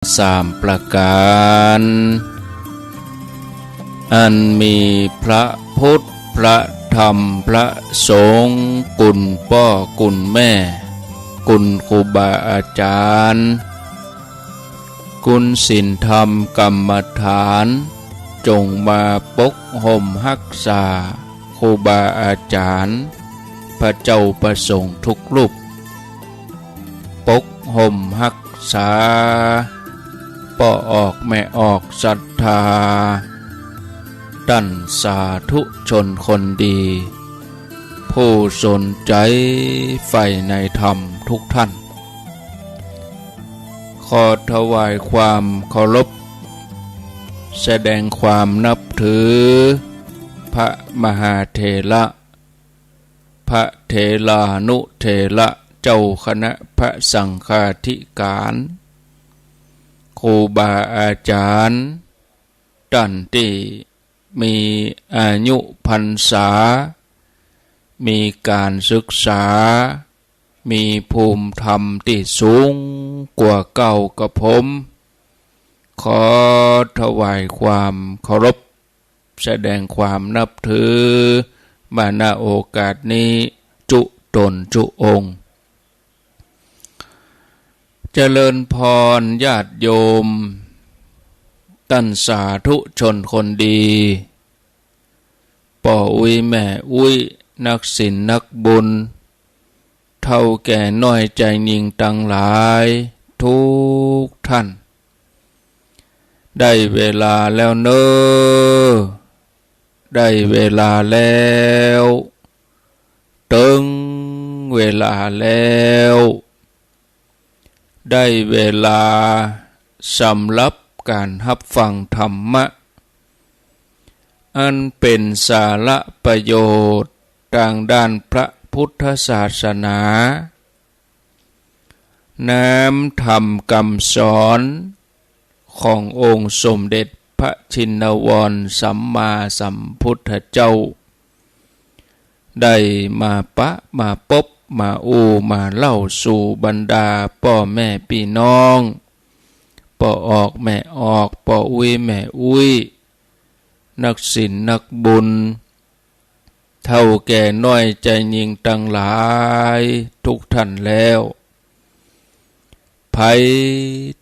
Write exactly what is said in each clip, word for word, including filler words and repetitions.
สามประก๋าน อันมีพระพุทธ พระธรรม พระสงฆ์ คุณป้อ คุณแม่ คุณครูบาอาจ๋ารย์ คุณศีลธรรมกรรมฐาน จงมาปกห่มฮักษา ครูบาอาจ๋ารย์ พระเจ้าพระสงฆ์ทุกรูป ปกห่มฮักษา ป้อออกแม่ออกศรัทธา ต้านสาธุชนคนดี ผู้สนใจ๋ใฝ่ในธรรมทุกท่าน ขอถวายความเคารพ แสดงความนับถือ พระมหาเถระ พระเถรานุเถระ เจ้าคณะพระสังฆาธิการ ครูบาอาจ๋ารย์ ต้านตี้มีอายุพรรษา มีก๋านศึกษา มีภูมิธรรมตี้สูงกว่าเก้ากระผม ขอถวายความเคารพ แสดงความนับถือ มา ณ โอกาสนี้ จุ๊ต๋นจุ๊องค์ เจริญพรญาติโยม ต้านสาธุชนคนดี ป้ออุ๊ยแม่อุ๊ย นักศีลนักบุญ เฒ่าแก่น้อยจายญิงตังหลาย ทุกท่าน ได้เวลาแล้วเน่อ ได้เวลาแล้ว เติงเวลาแล้ว ได้เวลาสำหรับก๋านฮับฟังธรรมะ อันเป๋นสาระประโยชน์ตางด้านพระพุทธศาสนา น้ำธรรมกำสอนขององค์สมเด็จพระชินวรสัมมาสัมพุทธเจ้า ได้มาปะมาปบมาอู้มาเล่าสู่บรรดาป้อแม่ปี้น้อง ป้อออกแม่ออก ป้ออุ๊ยแม่อุ๊ย นักศีลนักบุญ เฒ่าแก่น้อยจายญิงตังหลาย ทุกท่านแล้ว ใผ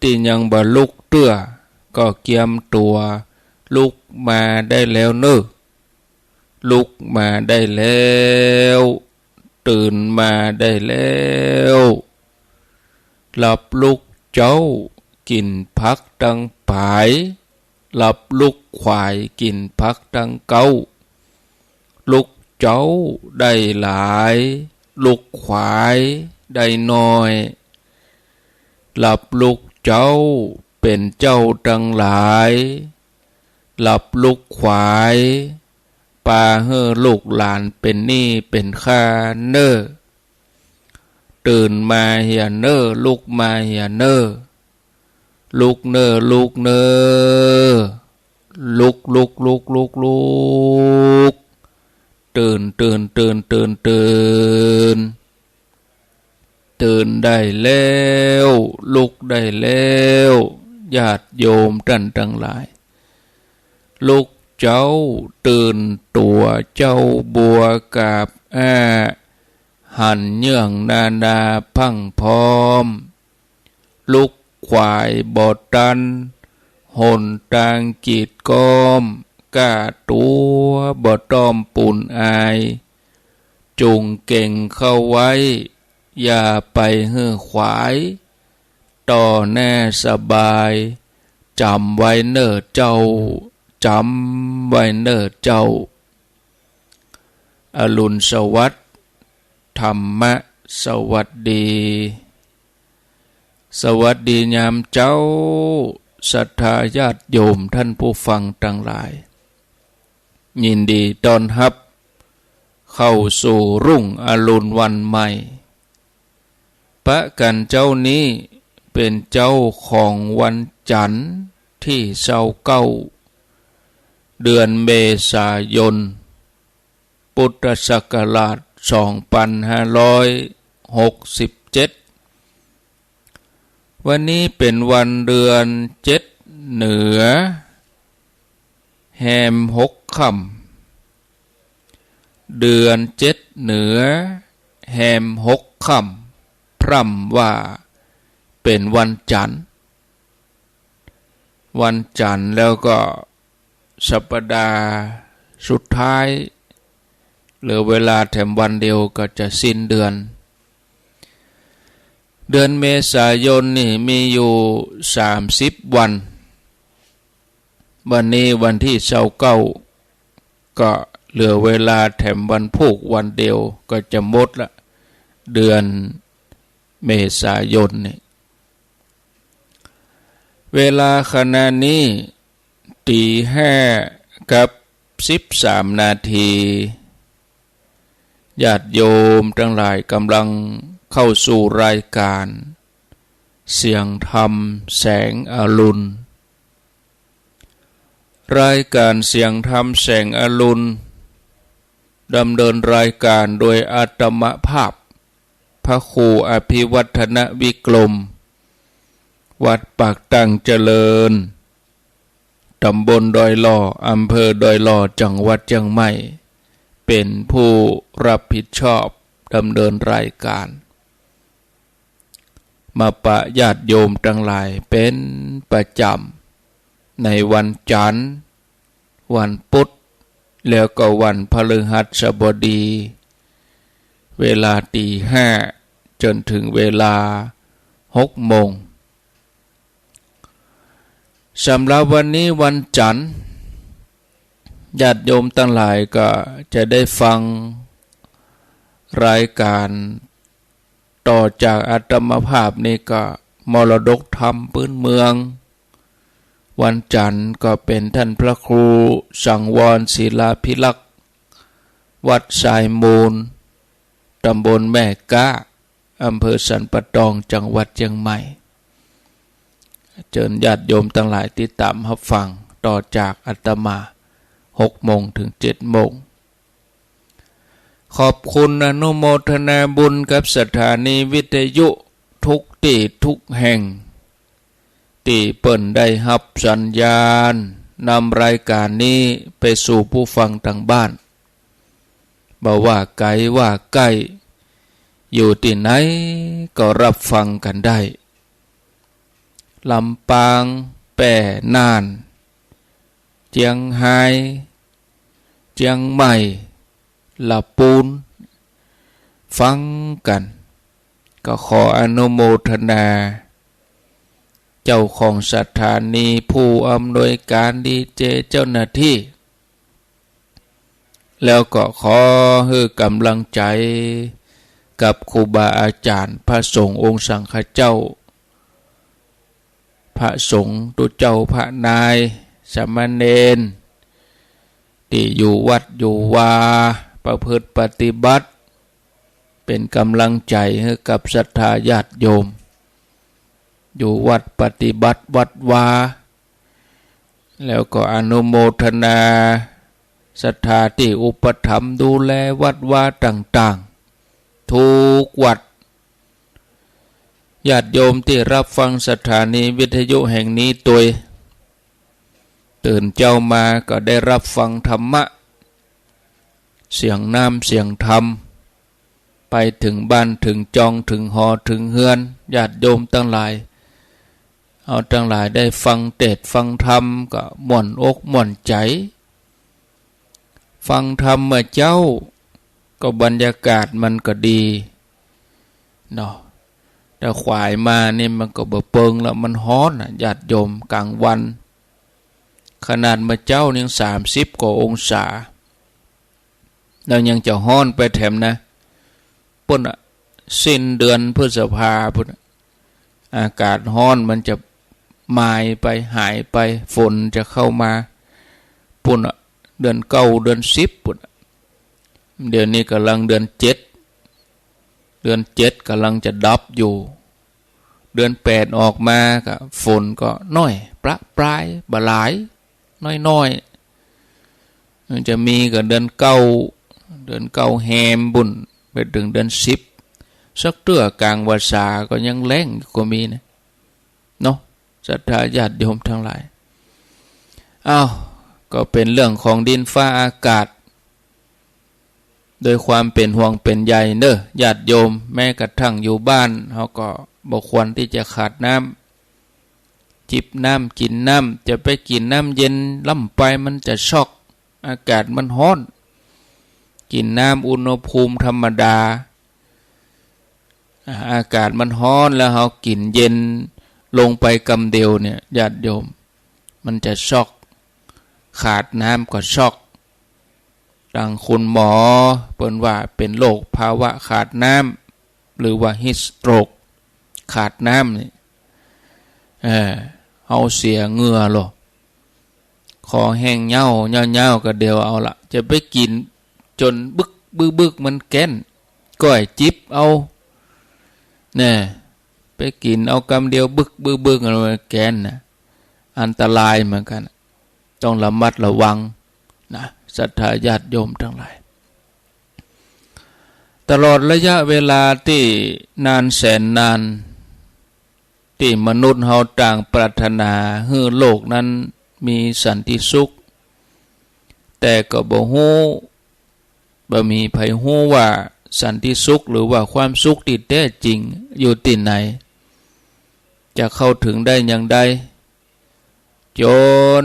ตี้ยังบ่ลุกเตื้อ ก็เกียมตั๋วลุกมาได้แล้วเน่อ ลุกมาได้แล้ว ตื่นมาได้แล้ว หลับลุกเจ๊า กิ๋นผักตังป๋าย หลับลุกขวาย กิ๋นผักตังเก๊า ลุกเจ๊าได้หลาย ลุกขวายได้น้อย หลับลุกเจ๊าเป๋นเจ้าตังหลาย หลับลุกขวาย ปาหื้อลูกหลานเป๋นหนี้เป๋นค่าเน่อ ตื่นมาเหียเน่อ ลุกมาเหียเน่อ ลุกเน่อ ลุกเน่อ ลุก ลุก ลุก ลุก ลุก ตื่น ตื่น ตื่น ตื่น ตื่น ตื่นได้แล้ว ลุกได้แล้ว ญาติโยมต้านตังหลาย ลุกเจ๊า ตื่นตั๋วเจ๊าบัวกาบอ้า หันเยื่องนานาพรั่งพร้อม ลุกขวายบ่ตัน หนตางกีดก๊อม ก้าตั๋วบ่ต้อมปูนอาย จุ่งเก๋งเข้าไว้ อย่าไปหื้อขวาย ต่อหน้าสบาย จ๋ำไว้เน่อเจ้า จ๋ำไว้เน่อเจ้า อรุณสวัสดิ์ ธรรมะสวัสดี สวัสดียามเจ๊า ศรัทธาญาติโยมต้านผู้ฟังตังหลาย ยินดีต้อนฮับเข้าสู่รุ่งอรุณวันใหม่ ประก๋านเจ๊านี้เป๋นเจ๊าของวันจั๋นทร์ตี้ซาวเก้า เดือนเมษายน พุทธศักราชสองปันห้าร้อยหกสิบเจ็ด วันนี้เป๋นวันเดือนเจ็ดเหนือ แฮมหกค่ำ เดือนเจ็ดเหนือ แฮมหกค่ำ พร่ำว่าเป๋นวันจั๋นทร์ วันจั๋นทร์แล้วก็สัปดาห์สุดท้าย เหลือเวลาแถมวันเดียวก็จะสิ้นเดือน เดือนเมษายนนี่มีอยู่สามสิบวัน วันนี้วันตี้ซาวเก้า ก็เหลือเวลาแถมวันพูกวันเดียวก็จะหมดละ เดือนเมษายนนี่ เวลาขณะนี้ ตี๋ห้ากับสิบสามนาที ญาติโยมตังหลายก่ำลังเข้าสู่รายก๋านเสียงธรรมแสงอรุณ รายก๋านเสียงธรรมแสงอรุณ ดำเนินรายก๋านโดยอาตมาภาพ พระครูอภิวัฒนวิกรม วัดปากตั้งเจริญ ต๋ำบลดอยหล่อ อำเภอดอยหล่อ จังหวัดเจียงใหม่ เป๋นผู้รับผิดชอบดำเนินรายก๋าน มาปะญาติโยมตังหลายเป๋นประจ๋ำ ในวันจั๋นทร์ วันปุ๊ด แล้วก็วันพฤหัสบดี เวลาตี๋ห้าจ๋นเถิงเวลาหกโมง สำหรับวันนี้วันจั๋นทร์ ญาติโยมตังหลายก็จะได้ฟังรายก๋านต่อจากอาตมาภาพนี่ก็มรดกธรรมปื๊นเมือง วันจั๋นทร์ก็เป๋นต้านพระครูสังวรศิลาภิรักษ์ วัดทรายมูล ต๋ำบลแม่ก๊า อำเภอสันป่าตอง จังหวัดเจียงใหม่ เจิญญาติโยมตังหลายติดต๋ามฮับฟังต่อจากอาตมา หกโมงเถิงเจ็ดโมง ขอบคุณอนุโมทนาบุญกับสถานีวิทยุทุกตี้ทุกแห่ง ตี้เปิ้นได้ฮับสัญญาณนำรายก๋านนี้ไปสู่ผู้ฟังตางบ้าน บ่ว่าไก๋ว่าใก้ อยู่ตี้ไหนก็ฮับฟังกั๋นได้ ลำปาง แป้ น่าน เจียงฮาย เจียงใหม่ ละปูน ฟังกั๋น ก็ขออนุโมทนา เจ้าของสถานี ผู้อำนวยก๋าน ดีเจ เจ้าหน้าตี้ แล้วก็ขอหื้อก๋ำลังใจ๋กับครูบาอาจ๋ารย์ พระสงฆ์องค์สังฆเจ้า พระสงฆ์ตุ๊เจ้าพระนาย สามเณร ตี้อยู่วัดอยู่วา ประพฤติปฏิบัติ เป๋นก๋ำลังใจ๋หื้อกับศรัทธาญาติโยม อยู่วัดปฏิบัติวัดวา แล้วก็อนุโมทนาศรัทธาตี้อุปถัมภ์ดูแลวัดวาต่างๆ ทุกวัด ญาติโยมตี้ฮับฟังสถานีวิทยุแห่งนี้ตวย ตื่นเจ๊ามาก็ได้ฮับฟังธรรมะ เสียงน้ำเสียงธรรม ไปเถิงบ้านเถิงจอง เถิงหอเถิงเฮือน ญาติโยมตังหลาย เฮาตังหลายได้ฟังเตสน์ฟังธรรมก็ม่วนอกม่วนใจ๋ ฟังธรรมเมื่อเจ๊าก็บรรยากาศมันก็ดีเนาะ แต่ขวายมานี่มันก็บ่เปิงแล้ว มันฮ้อนน่ะ ญาติโยม ก๋างวัน ขนาดเมื่อเจ๊านี่ยังสามสิบกว่าองศา แล้วยังจะฮ้อนไปแถมนะ ปู๊นน่ะ สิ้นเดือนพฤษภาปู๊นน่ะ อากาศฮ้อนมันจะมายไป หายไป ฝนจะเข้ามา ปู๊นน่ะ เดือนเก้า เดือนสิบปู๊นน่ะ เดี๋ยวนี้ก่ำลังเดือนเจ็ด เดือนเจ็ดก่ำลังจะดับอยู่ เดือนแปดออกมาก็ฝนก็น้อย ประปราย บ่หลาย น้อยๆ มันจะมีก็เดือนเก้า เดือนเก้าแฮมปู๊น ไปเถิงเดือนสิบ สักเตื้อก๋างพรรษาก็ยังแล้งอยู่ก็มีนะ เนาะ ศรัทธาญาติโยมตังหลาย อ้าว ก็เป๋นเรื่องของดินฟ้าอากาศ โดยความเป๋นห่วงเป๋นใยเนาะ ญาติโยม แม้กระทั่งอยู่บ้าน เฮาก็บ่ควรตี้จะขาดน้ำ จิบน้ำ กิ๋นน้ำ จะไปกิ๋นน้ำเย็นล้ำไป มันจะช็อก อากาศมันฮ้อน กิ๋นน้ำอุณหภูมิธรรมดา อ่า อากาศมันฮ้อนแล้วเฮากิ๋นเย็นลงไปกำเดียวเนี่ย ญาติโยม มันจะช็อก ขาดน้ำก็ช็อก ตางคุณหมอเปิ้นว่าเป๋นโรคภาวะขาดน้ำ หรือว่าฮีทสโตรก ขาดน้ำนี่ เออ เฮาเสียเหงื่อลอ คอแห้งเย้า เย้าๆ ก็เดียวเอาละ จะไปกิ๋นจ๋นบึกบึกบึกมันแก๊น ก้อยจิบเอา แน่ ไปกิ๋นเอากำเดียวบึกบึกบึกมันแก๊นนะ อันตรายเหมือนกั๋น ต้องระมัดระวังนะ ศรัทธาญาติโยมตังหลาย ตลอดระยะเวลาตี้นานแสนนาน ตี้มนุษย์เฮาต่างปรารถนาหื้อโลกนั้นมีสันติสุข แต่ก็บ่ฮู้ บ่มีใผฮู้ว่าสันติสุขหรือว่าความสุขตี้แต๊จริงอยู่ตี้ไหน จะเข้าเถิงได้อย่างใด จ๋น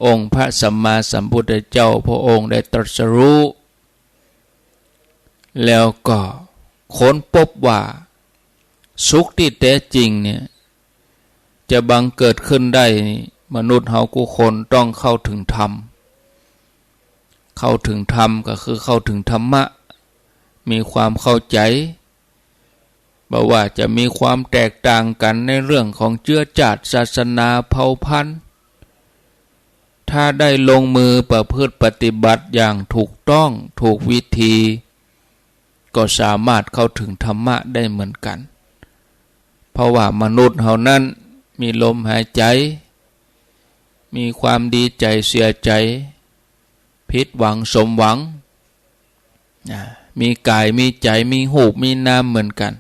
องค์พระสัมมาสัมพุทธเจ้าพระองค์ได้ตรัสรู้ แล้วก็ค้นพบว่าสุขตี้แต๊จริงเนี่ย จะบังเกิดขึ้นได้นี่ มนุษย์เฮากู้คนต้องเข้าเถิงธรรม เข้าเถิงธรรมก็คือเข้าเถิงธรรมะ มีความเข้าใจ๋ บ่ว่าจะมีความแตกต่างกั๋นในเรื่องของเจื๊อจ้าด ศาสนา เผ่าพันธุ์ ถ้าได้ลงมือประพฤติปฏิบัติอย่างถูกต้องถูกวิธี ก็สามารถเข้าเถิงธรรมะได้เหมือนกั๋น เพราะว่ามนุษย์เฮานั้นมีลมหายใจ๋ มีความดีใจ๋เสียใจ๋ ผิดหวังสมหวัง อ่า มีก๋ายมีใจ๋ มีฮูปมีนามเหมือนกั๋น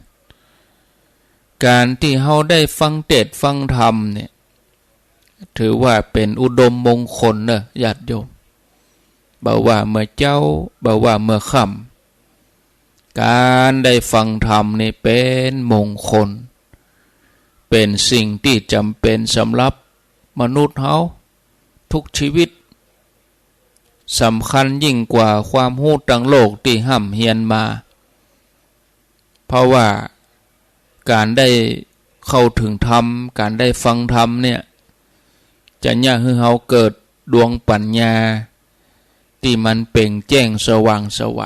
ก๋านตี้เฮาได้ฟังเตสน์ฟังธรรมเนี่ย ถือว่าเป๋นอุดมมงคลเนาะ ญาติโยม บ่ว่าเมื่อเจ๊า บ่ว่าเมื่อค่ำ ก๋านได้ฟังธรรมนี่เป๋นมงคล เป๋นสิ่งตี้จ๋ำเป๋นสำหรับมนุษย์เฮาทุกชีวิต สำคัญยิ่งกว่าความฮู้ตางโลกตี้ฮ่ำเฮียนมา เพราะว่าก๋านได้เข้าเถิงธรรม ก๋านได้ฟังธรรมเนี่ย จะเยียะหื้อเฮาเกิดดวงปัญญาตี้มันเปล่งแจ้งสว่างไสว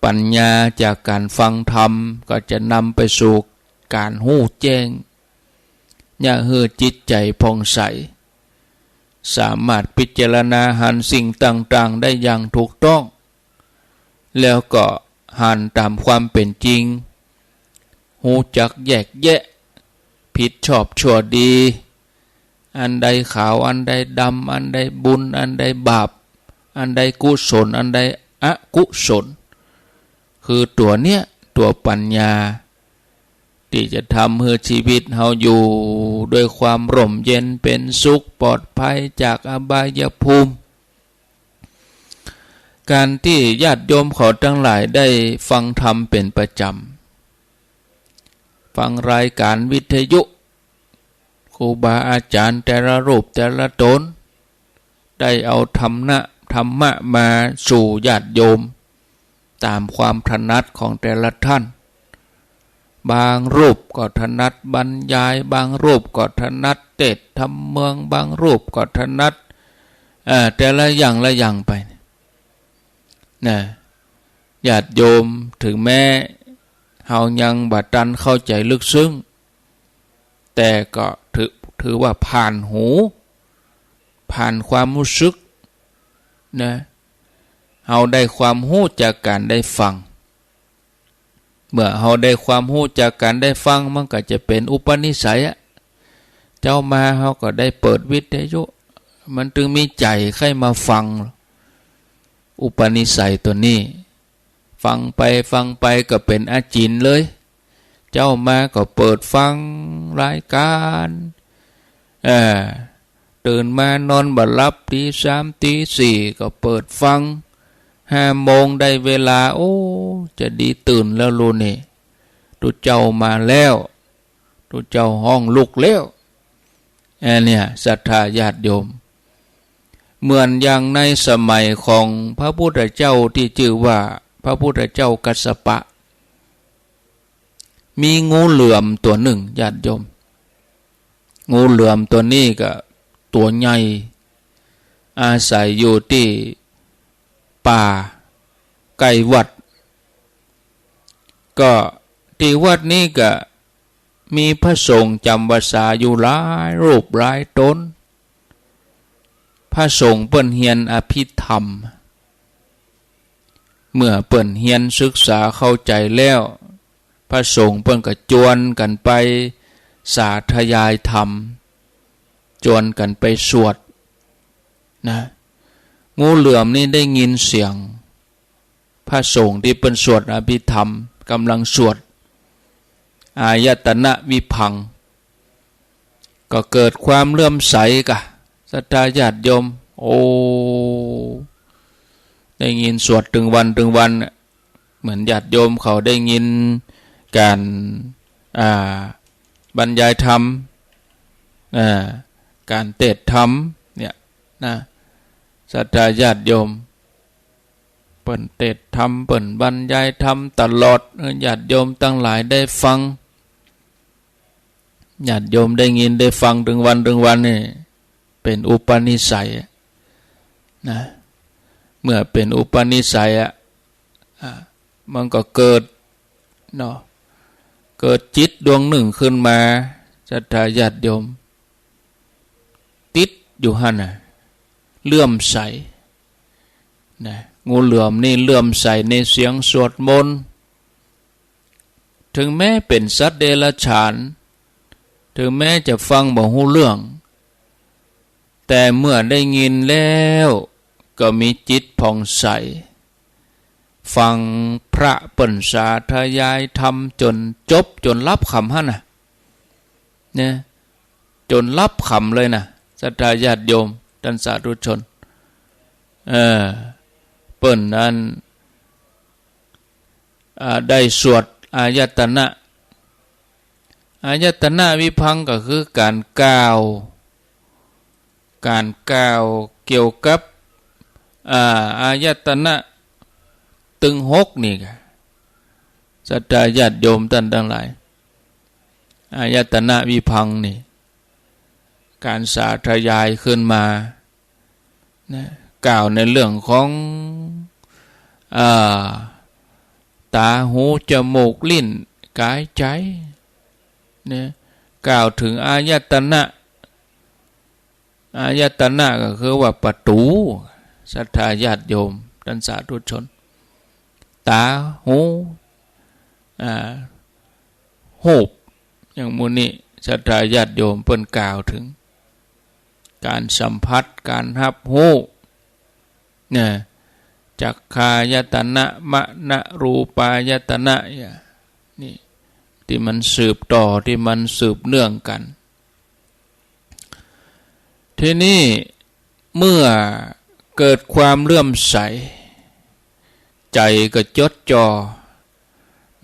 ปัญญาจากก๋านฟังธรรมก็จะนำไปสู่ก๋านฮู้แจ้ง เยียะหื้อจิตใจ๋ผ่องใส สามารถพิจารณาหันสิ่งต่างๆ ได้อย่างถูกต้อง แล้วก็หันต๋ามความเป๋นจริง ฮู้จักแยกแยะ ผิดชอบชั่วดี อันใดขาว อันใดดำ อันใดบุญ อันใดบาป อันใดกุศล อันใดอกุศล คือตั๋วเนี้ย ตั๋วปัญญา ตี้จะทำหื้อชีวิตเฮาอยู่ด้วยความร่มเย็นเป๋นสุข ปลอดภัยจากอบายภูมิ ก๋านตี้ญาติโยมเขาตังหลายได้ฟังธรรมเป๋นประจ๋ำ ฟังรายก๋านวิทยุ ครูบาอาจ๋ารย์แต่ละรูปแต่ละต๋น ได้เอาธรรมะ ธรรมะมาสู่ญาติโยม ต๋ามความถนัดของแต่ละท่าน บางรูปก็ถนัดบรรยาย บางรูปก็ถนัดเตสน์ธรรมเมือง บางรูปก็ถนัด เอ่อ แต่ละอย่างละอย่างไป นะ ญาติโยม เถิงแม้เฮายังบ่ตันเข้าใจ๋ลึกซึ้ง แต่ก็ถือ ถือว่าผ่านหู ผ่านความฮู้สึก นะ เฮาได้ความฮู้จากก๋านได้ฟัง เมื่อเฮาได้ความฮู้จากก๋านได้ฟัง มันก็จะเป๋นอุปนิสัยอะ เจ๊ามาเฮาก็ได้เปิดวิทยุ มันตึงมีใจ๋ใค่มาฟัง อุปนิสัยตั๋วนี้ ฟังไปฟังไปก็เป๋นอาจิ๋นเลย เจ๊ามาก็เปิดฟังรายก๋าน เออ ตื่นมานอนบ่หลับ ตีสาม ตีสี่ ก็เปิดฟัง ห้าโมงได้เวลา โอ้ จะดีตื่นแล้วลูกนี่ ตุ๊เจ้ามาแล้ว ตุ๊เจ้าฮ้องลุกแล้ว อันเนี้ย ศรัทธาญาติโยม เหมือนอย่างในสมัยของพระพุทธเจ้าตี้จื้อว่าพระพุทธเจ้ากัสสปะ มีงูเหลือมตั๋วนึ่ง ญาติโยม งูเหลือมตั๋วนี้ก็ตั๋วใหญ่ อาศัยอยู่ตี้ป่าใก้วัด ก็ตี้วัดนี้ก็มีพระสงฆ์จ๋ำพรรษาอยู่หลายรูปหลายต๋น พระสงฆ์เปิ้นเฮียนอภิธรรม เมื่อเปิ้นเฮียนศึกษาเข้าใจ๋แล้ว พระสงฆ์เปิ้นก็จวนกั๋นไปสาธยายธรรม จวนกั๋นไปสวดนะ งูเหลือมนี่ได้ยินเสียง พระสงฆ์ตี้เปิ้นสวดอภิธรรม ก่ำลังสวดอายตนะวิภังค์ ก็เกิดความเลื่อมใสก่ะ ศรัทธาญาติโยม โอ้ ได้ยินสวดตึงวันตึงวันน่ะ เหมือนญาติโยมเขาได้ยินก๋าน อ่า บรรยายธรรม อ่า ก๋านเตสน์ธรรมเนี่ยนะ ศรัทธาญาติโยม เปิ้นเตสน์ธรรม เปิ้นบรรยายธรรมตลอด เออ ญาติโยมตังหลายได้ฟัง ญาติโยมได้ยินได้ฟังตึงวันตึงวันนี่ เป๋นอุปนิสัยอะนะ เมื่อเป๋นอุปนิสัยอะ อ่า มันก็เกิดเนาะ เกิดจิตดวงนึ่งขึ้นมา ศรัทธาญาติโยม ติดอยู่หั้นน่ะ เลื่อมใสนะ งูเหลือมนี่เลื่อมใสในเสียงสวดมนต์ ถึงแม้เป๋นสัตว์เดรัจฉาน ถึงแม้จะฟังบ่ฮู้เรื่อง แต่เมื่อได้ยินแล้วก็มีจิตผ่องใส ฟังพระเปิ้นสาธยายธรรมจ๋นจบจ๋นหลับกำหั้นน่ะ เนี่ย จ๋นหลับกำเลยน่ะ ศรัทธาญาติโยม ต้านสาธุชน เออ เปิ้นนั้น อ่า ได้สวดอายตนะ อายตนะวิภังค์ก็คือก๋านกล่าว ก๋านกล่าวเกี่ยวกับ อ่า อายตนะตึงหกนี่ก่ะ ศรัทธาญาติโยมต้านตังหลาย อายตนะวิภังค์นี่ ก๋านสาธยายขึ้นมา นะ กล่าวในเรื่องของ อ่า ต๋า หู จมูก ลิ้น ก๋าย ใจ๋ นะ กล่าวเถิงอายตนะ อายตนะก็คือว่าประตู๋ ศรัทธาญาติโยม ต้านสาธุชน ต๋า หู อ่า ฮูป อย่างหมู่นี้ ศรัทธาญาติโยมเปิ้นกล่าวเถิง ก๋านสัมผัส ก๋านฮับฮู้ นะ จักขายตนะ มณรูปายตนะ เนี่ย นี่ ตี้มันสืบต่อ ตี้มันสืบเนื่องกั๋น ทีนี้เมื่อเกิดความเลื่อมใส ใจ๋ก็จดจ่อ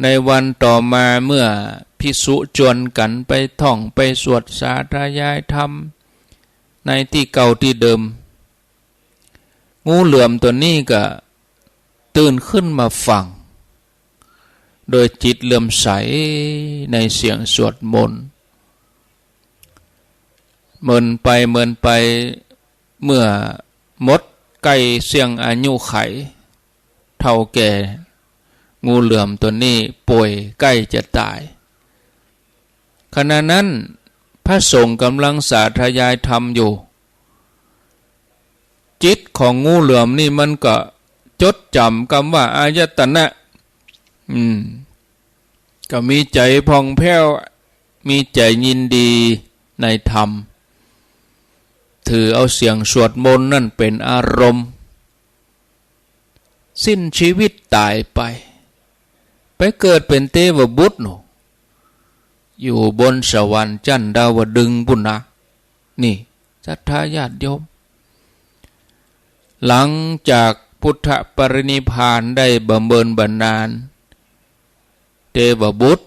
ในวันต่อมาเมื่อภิกษุจวนกั๋นไปท่องไปสวดสาธยายธรรมในตี้เก่าตี้เดิม งูเหลือมตั๋วนี้ก็ตื่นขึ้นมาฟัง โดยจิตเลื่อมใสในเสียงสวดมนต์ เมินไปเมินไป เมื่อหมดใก้เสี้ยงอายุขัย เฒ่าแก่ งูเหลือมตั๋วนี้ป่วยใก้จะต๋าย ขณะนั้นพระสงฆ์ก่ำลังสาธยายธรรมอยู่ จิตของงูเหลือมนี่มันก็จดจ๋ำกำว่าอายตนะ อืม ก็มีใจ๋ผ่องแผ้ว มีใจ๋ยินดีในธรรม ถือเอาเสียงสวดมนต์นั้นเป๋นอารมณ์ สิ้นชีวิตต๋ายไป ไปเกิดเป๋นเตวบุตรโน่น อยู่บนสวรรค์จั้นดาวดึงส์ปู้นนะ นี่ ศรัทธาญาติโยม หลังจากพุทธปรินิพพานได้บ่เมินบ่านาน เตวบุตร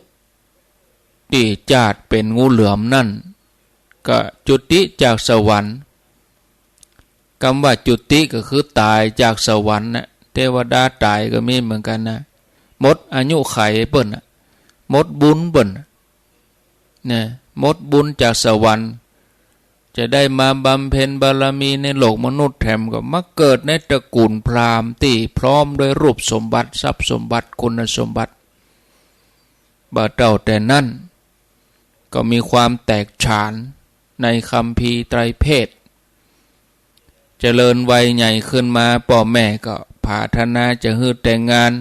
ตี้จาดเป๋นงูเหลือมนั้น ก็จุติจากสวรรค์ กำว่าจุติก็คือต๋ายจากสวรรค์นะ เตวดาต๋ายก็มีเหมือนกั๋นนะ หมดอายุขัยเปิ้นนะ หมดบุญเปิ้นนะ เนี่ย หมดบุญจากสวรรค์ จะได้มาบำเพ็ญบารมีในโลกมนุษย์แถมก็มาเกิดในตระกูลพราหมณ์ตี้พร้อมด้วยรูปสมบัติ ทรัพย์สมบัติ คุณสมบัติ บ่าเต้าแต่นั้น ก็มีความแตกฉานในคัมภีร์ไตรเพทย์ เจริญวัยใหญ่ขึ้นมา ป้อแม่ก็ผาถนาจะหื้อแต่งงาน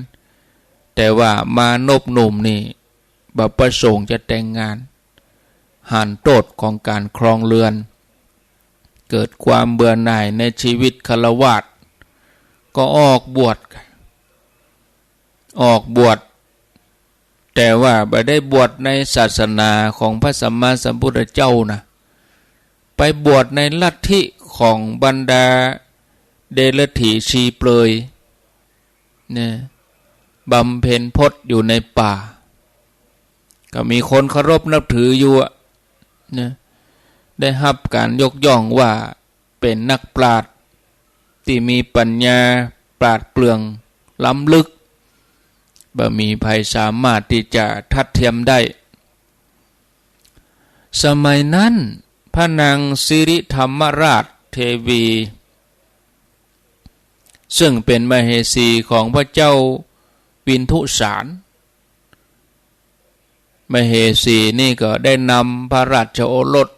แต่ว่ามานพหนุ่มนี่บ่ประสงค์จะแต่งงาน หันโต้ษของก๋านครองเรือน เกิดความเบื่อหน่ายในชีวิตฆราวาส ก็ออกบวช ออกบวช แต่ว่าบ่ได้บวชในศาสนาของพระสัมมาสัมพุทธเจ้านะ ไปบวชในลัทธิของบรรดาเดรัจฉีชีเปลือย เนี่ย บำเพ็ญพจน์อยู่ในป่า ก็มีคนเคารพนับถืออยู่อะ เนี่ย ได้ฮับก๋านยกย่องว่าเป๋นนักปราชญ์ตี้มีปัญญาปราดเปรื่องล้ำลึก บ่มีใผสามารถตี้จะทัดเทียมได้ สมัยนั้นพระนางสิริธรรมราชเทวี ซึ่งเป๋นมเหสีของพระเจ้าวินทุสาร มเหสีนี่ก็ได้นำพระราชโอรส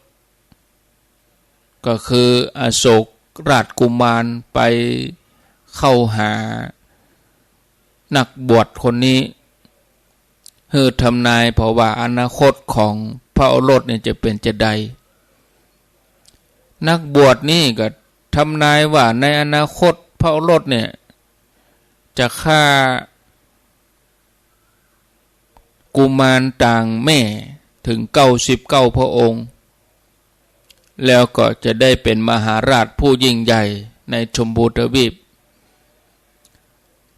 ก็คืออโศกราชกุมารไปเข้าหานักบวชคนนี้ หื้อทำนายผ่อว่าอนาคตของพระโอรสเนี่ยจะเป๋นจาใด นักบวชนี่ก็ทำนายว่าในอนาคตพระโอรสเนี่ยจะฆ่า กุมารต่างแม่ถึงเก้าสิบเก้าพระองค์ แล้วก็จะได้เป๋นมหาราชผู้ยิ่งใหญ่ในชมพูทวีป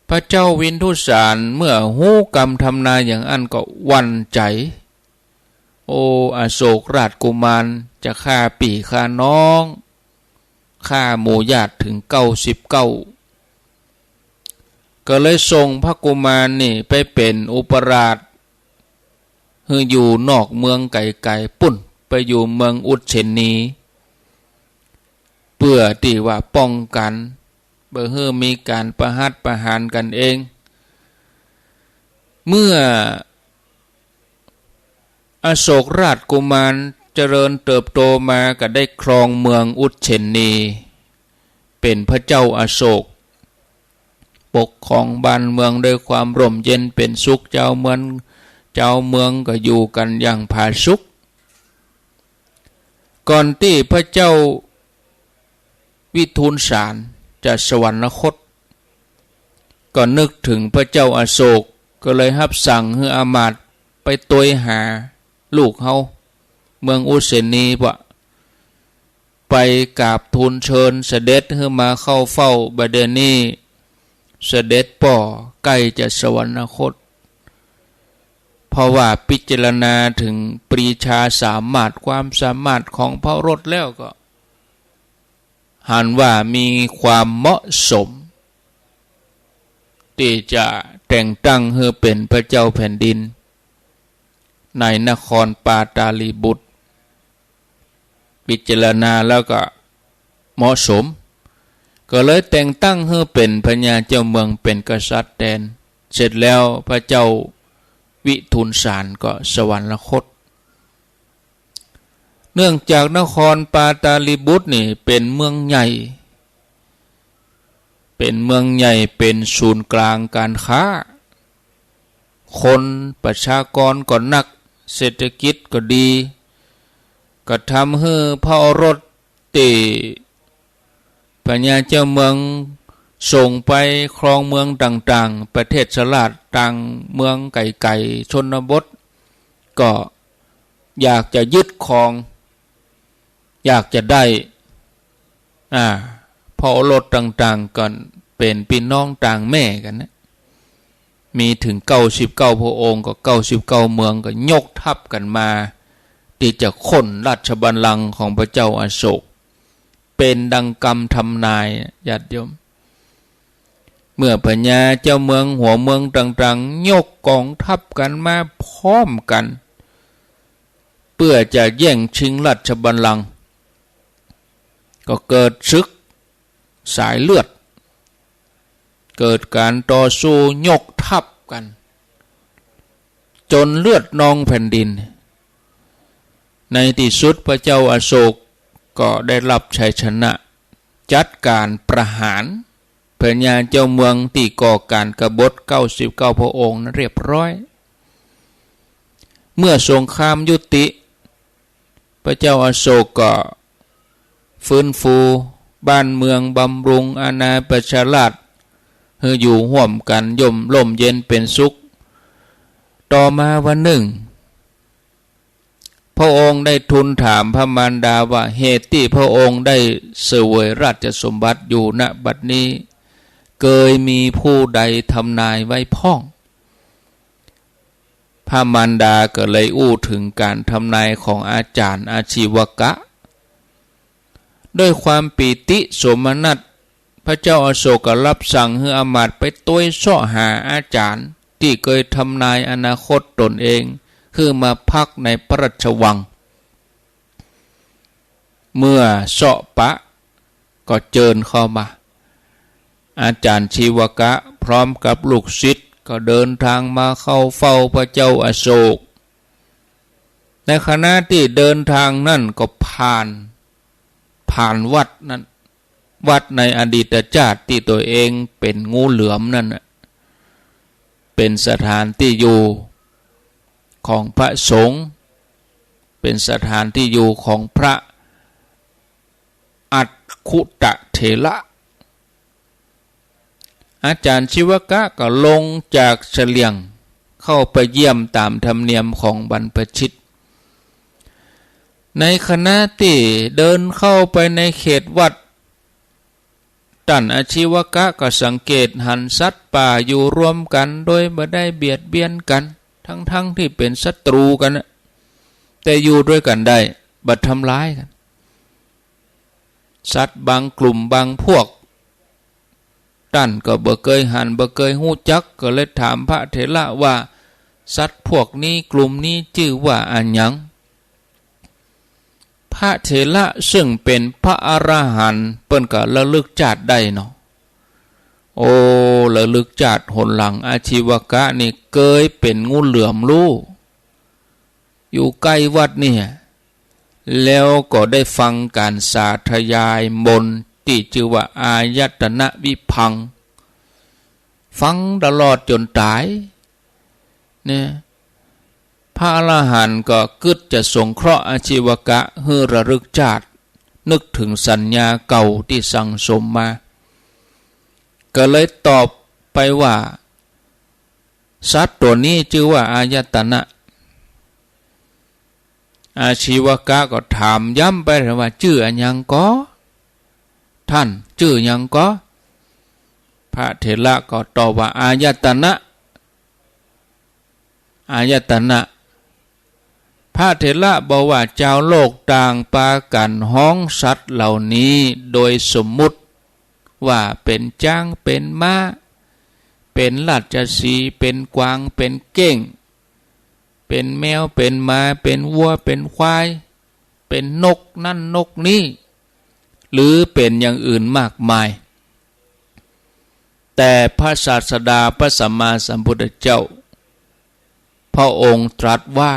พระเจ้าวินทุสารเมื่อฮู้กำทำนายอย่างอั้นก็หวั่นใจ๋ โอ้ อโศกราชกุมารจะฆ่าปี้ฆ่าน้อง ฆ่าหมู่ญาติถึงเก้าสิบเก้า ก็เลยส่งพระกุมารนี่ไปเป๋นอุปราช หื้ออยู่นอกเมืองไก๋ๆ ปู้น ไปอยู่เมืองอุเชนี เปื้อตี้ว่าป้องกั๋น บ่หื้อมีก๋านประหัตประหารกั๋นเอง เมื่อ อโศกราชกุมารเจริญเติบโตมาก็ได้ครองเมืองอุเชนี เป๋นพระเจ้าอโศก ปกครองบ้านเมืองด้วยความร่มเย็นเป๋นสุข จาวเมือง จาวเมืองก็อยู่กั๋นอย่างผาสุก ก่อนตี้พระเจ้าวิทูลสารจะสวรรคต ก็นึกถึงพระเจ้าอโศก ก็เลยฮับสั่งหื้ออามาตย์ไปตวยหาลูกเฮา เมืองอุเชนี ว่าไปกราบทูลเชิญเสด็จหื้อมาเข้าเฝ้า บ่าเดี่ยวนี้เสด็จป้อใก้จะสวรรคต เพราะว่าพิจารณาถึงปรีชาสามารถ ความสามารถของพระโอรสแล้วก็ หันว่ามีความเหมาะสม ตี้จะแต่งตั้งหื้อเป๋นพระเจ้าแผ่นดิน ในนครปาตาลีบุตร พิจารณาแล้วก็เหมาะสม ก็เลยแต่งตั้งหื้อเป๋นพญาเจ้าเมืองเป๋นกษัตริย์แตน เสร็จแล้วพระเจ้าวิทูลสารก็สวรรคต เนื่องจากนครปาตาลีบุตรนี่เป๋นเมืองใหญ่ เป๋นเมืองใหญ่ เป๋นศูนย์กลางก๋านค้า คนประชากรก็นัก เศรษฐกิจก็ดี ก็ทำหื้อพระโอรสตี้พญาเจ้าเมืองส่งไปครองเมืองต่างๆ ประเทศราชต่างเมืองไก๋ๆ ชนบท ก็ อยากจะยึดครอง อยากจะได้ อ่า พระโอรสต่างๆ ก็เป๋นปี้น้องต่างแม่กั๋นนะ มีเถิงเก้าสิบเก้าพระองค์ ก็เก้าสิบเก้าเมือง ก็ยกทัพกั๋นมา ตี้จะค้นราชบัลลังก์ของพระเจ้าอโศก เป๋นดังกำทำนาย ญาติโยม เมื่อพญาเจ้าเมืองหัวเมืองต่างๆ ยกก๋องทัพกั๋นมาพร้อมกั๋น เปื้อจะแย่งชิงราชบัลลังก์ ก็เกิดศึกสายเลือด เกิดก๋านต่อสู้ยกทัพกั๋น จ๋นเลือดนองแผ่นดิน ในตี้สุดพระเจ้าอโศกก็ได้ฮับชัยชนะ จัดก๋านประหารพญาเจ้าเมืองตี้ก่อก๋านกบฏเก้าสิบเก้าพระองค์นั้นเรียบร้อย เมื่อสงครามยุติ พระเจ้าอโศกก็ ฟื้นฟูบ้านเมือง บำรุงอาณาประชาราษฎร์ หื้ออยู่ฮ่วมกั๋นย่มร่มเย็นเป๋นสุข ต่อมาวันนึ่ง พระองค์ได้ทูลถามพระมารดาว่า เหตุตี้พระองค์ได้เสวยราชสมบัติอยู่ ณ บัดนี้ เกยมีผู้ใดทำนายไว้พ่อง พระมารดาก็เลยอู้เถิงก๋านทำนายของอาจ๋ารย์อาชีวกะ ด้วยความปีติโสมนัส พระเจ้าอโศกก็ฮับสั่งหื้ออำมาตย์ไปตวยเซาะหาอาจ๋ารย์ตี้เกยทำนายอนาคตตนเอง หื้อมาพักในพระราชวัง เมื่อเซาะปะ ก็เจิญเข้ามา อาจ๋ารย์ชีวกะพร้อมกับลูกศิษย์ก็เดินทางมาเข้าเฝ้าพระเจ้าอโศก ในขณะตี้เดินทางนั้นก็ผ่าน ผ่านวัดนั้น วัดในอดีตชาติตี้ตั๋วเองเป๋นงูเหลือมนั่นน่ะ เป๋นสถานตี้อยู่ของพระสงฆ์ เป๋นสถานตี้อยู่ของพระอัคคุตะเถระ อาจ๋ารย์ชีวกะก็ลงจากเสลี่ยงเข้าไปเยี่ยมต๋ามธรรมเนียมของบรรพชิต ในขณะตี้เดินเข้าไปในเขตวัด ต้านอาชีวกะก็สังเกตหันสัตว์ป่าอยู่รวมกั๋นโดยบ่ได้เบียดเบียนกั๋น ทั้งๆ ตี้เป๋นศัตรู๋กั๋นน่ะ แต่อยู่ตวยกั๋นได้ บ่ทำร้ายกั๋น สัตว์บางกลุ่มบางพวก ต้านก็บ่เกยหันบ่เกยฮู้จัก ก็เลยถามพระเถระว่า สัตว์พวกนี้กลุ่มนี้จื้อว่าอะหยัง พระเถระซึ่งเป๋นพระอรหันต์เปิ้นก็ระลึกจาติได้เนาะ โอ้ ระลึกจาติหนหลังอาชีวกะนี่เกยเป๋นงูเหลือมลู่ อยู่ใก้วัดเนี่ย แล้วก็ได้ฟังก๋านสาธยายมนต์ตี้จื้อว่าอายตนะวิภังค์ ฟังตลอดจ๋นต๋าย เนี่ย พระอรหันต์ก็กึ๊ดจะสงเคราะห์อาชีวกะหื้อระลึกจาติ นึกเถิงสัญญาเก่าตี้สั่งสมมา ก็เลยตอบไปว่า สัตว์ตั๋วนี้จื้อว่าอายตนะ อาชีวกะก็ถามย้ำไปว่า จื้ออะหยังก่อ ต้านจื้อหยังก่อ พระเถระก็ตอบว่า อายตนะ อายตนะ พระเถระบอกว่า จาวโลกต่างปากั๋นฮ้องสัตว์เหล่านี้โดยสมมุติว่าเป๋นจ๊าง เป๋นม้า เป๋นราชสีห์ เป๋นกวาง เป๋นเก้ง เป๋นแมว เป๋นหมา เป๋นวัว เป๋นควาย เป๋นนกนั้นนกนี้ หรือเป๋นอย่างอื่นมากมาย แต่พระศาสดาพระสัมมาสัมพุทธเจ้า พระองค์ตรัสว่า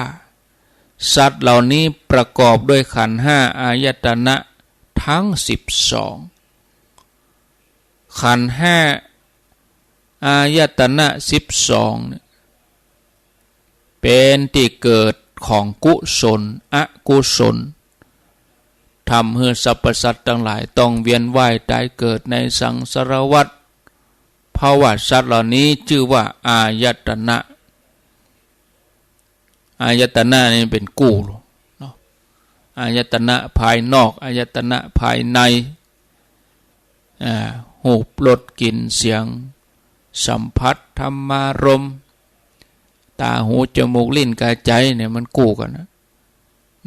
สัตว์เหล่านี้ประกอบด้วยขันธ์ห้าอายตนะทั้งสิบสอง ขันธ์ห้าอายตนะสิบสองเนี่ย เป๋นตี้เกิดของกุศล อกุศล ทำหื้อสรรพสัตว์ตังหลายต้องเวียนว่ายต๋ายเกิดในสังสารวัฏ เพราะว่าสัตว์เหล่านี้จื้อว่าอายตนะ อายตนะนี่เป๋นกู้ อายตนะภายนอก อายตนะภายใน อ่า รูป รส กลิ่น เสียง สัมผัส ธรรมารมณ์ ต๋า หู จมูก ลิ้น กาย ใจ๋เนี่ย มันกู้กั๋นนะ